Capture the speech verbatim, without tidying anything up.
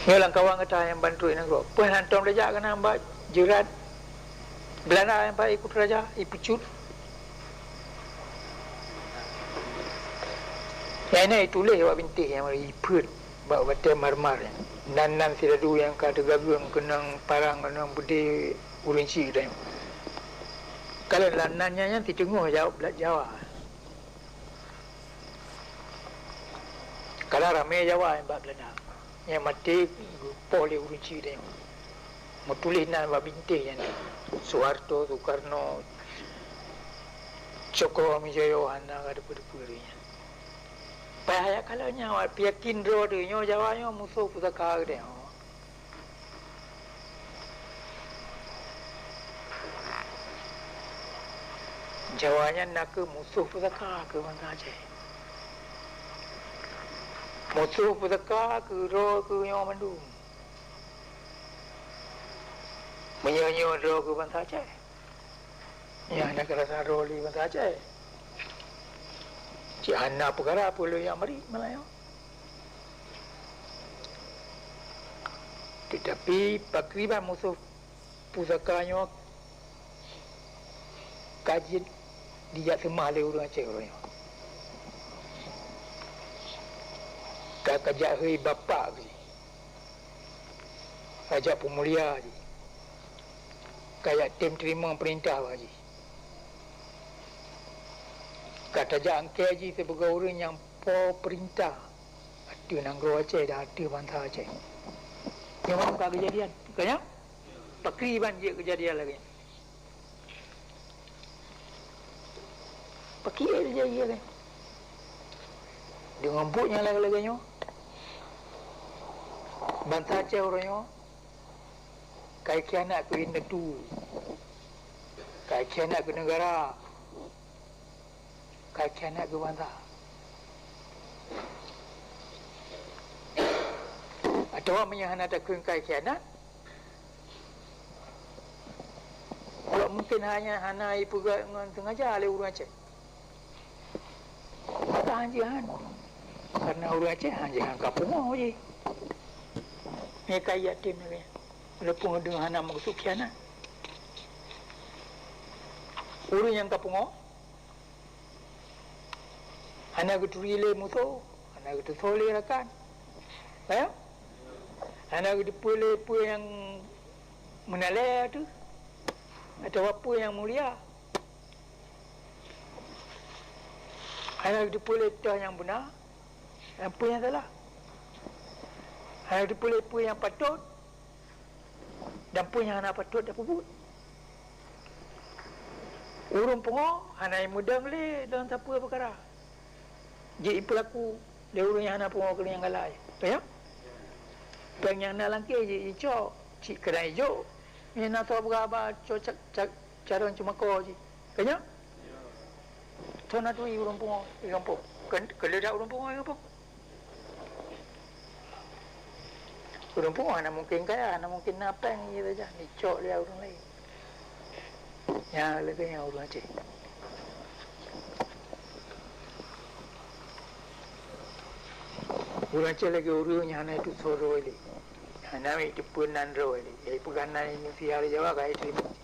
Nyoe lam kawan gata nyang ban trok nanggroe. Peue hana tom tajak keunan bak jeurat Belanda nyang bak ié Kuta Raja, ié Pucut. Nyang na ituléh bak bintéh nyang ié peuet bak batée marmar nyan. Nan-nan siladu nyang ka teugageung keunong parang, keunong beudé ureuëng chik tanyoe. Kalon lam nan nyan, nyan siteungoh jaweueb blat Jawa. Kadang ramé Jawa nyang bak Belanda. Nyang maté geupoh lé ureuëng chik tanyoe. Meutuléh nan bak bintéh nyan. Soeharto, Soekarno, Cokroaminojo hana ka teupeu-teupeu lé nyan. Payah jak kalon nyan, awak peuyakin droe teuh nyoe Jawa nyoe musoh pusaka geutanyoe. Jawa nyan nakeuh musoh pusaka keu bansa Aceh. Musoh pusaka keu droe keu nyoe mandum. Meunyoe nyoe droe keu bansa Aceh, nyan hana keurasa droe lé bansa Aceh. Cit hana peukara peue lôn jak marit malam nyoe. Teutapi pakriban musoh pusaka nyoe ka jeuet dijak seumah lé ureuëng Aceh uroe nyoe. Ka, ka jak hôi bapak jih, ka jak peumulia jih, ka jak tem teurimong peurintah bak jih. Ka tajak angkée jih sibagoe ureuëng nyang po peurintah ateueh nanggroe Aceh dan ateueh bansa Aceh. Nyoe ka keujadian, ka nyan? Pakriban jeuet keujadian lagée nyan. Pakriban jeuet keujadian lagée nyan. Deungon buet nyang lagée-lagée nyoe, bansa Aceh uroe nyoe ka ikhianat keu indatu, ka ikhianat keu neugara, ka ikhianat keu bansa. Atawa meunyoe hana takheun ka ikhianat, awak mungken hana, hana ipeugah ngon sengaja lé ureuëng Aceh. Maka han jihan. Karena ureuëng Aceh han jihan ka pungoe jih. Nyoe ka yatim lagée nyan. Walaupun deungon hana meukeusut khianat. Ureuëng nyang ka pungoe hana geuturi lé musoh, hana geuteusoe lé rakan. Ka nyan? Hana geuteupeue lé peue nyang meunalée ateueh, atawa peue nyang mulia. Hana geuteupeue lé toh nyang beuna, dan peue nyang salah. Hana geuteupeue lé peue nyang patot, dan peue nyang hana patot tapeubuet. Ureuëng pungoe hana imeudong lé dalam sapeue peukara. Jeuet ipeulaku lé ureuëng nyang hana pungoe keu nyang galak. Ka nyan? Péng nyang na lam kèh jeuet icok, cit keunan ijok. Nyang na soe peugah haba cok ca-, ca-, carông ceumako jih. Ka nyan? Soe na turi ureuëng pungoe di gampông? Keu, keu leudak ureuëng pungoe di gampông. Ureuëng pungoe hana mungken kaya, hana mungken na péng jih saja, dicok lé ureuëng laén. Nyan lagée nyan ureuëng Aceh. Ureuëng Aceh lagée ureuëng nyang hana iteusoe droe lé. Hana iteupeue nan droe lé. Nyang ipeugah nan Indonesia lé Jawa ka iteurimong.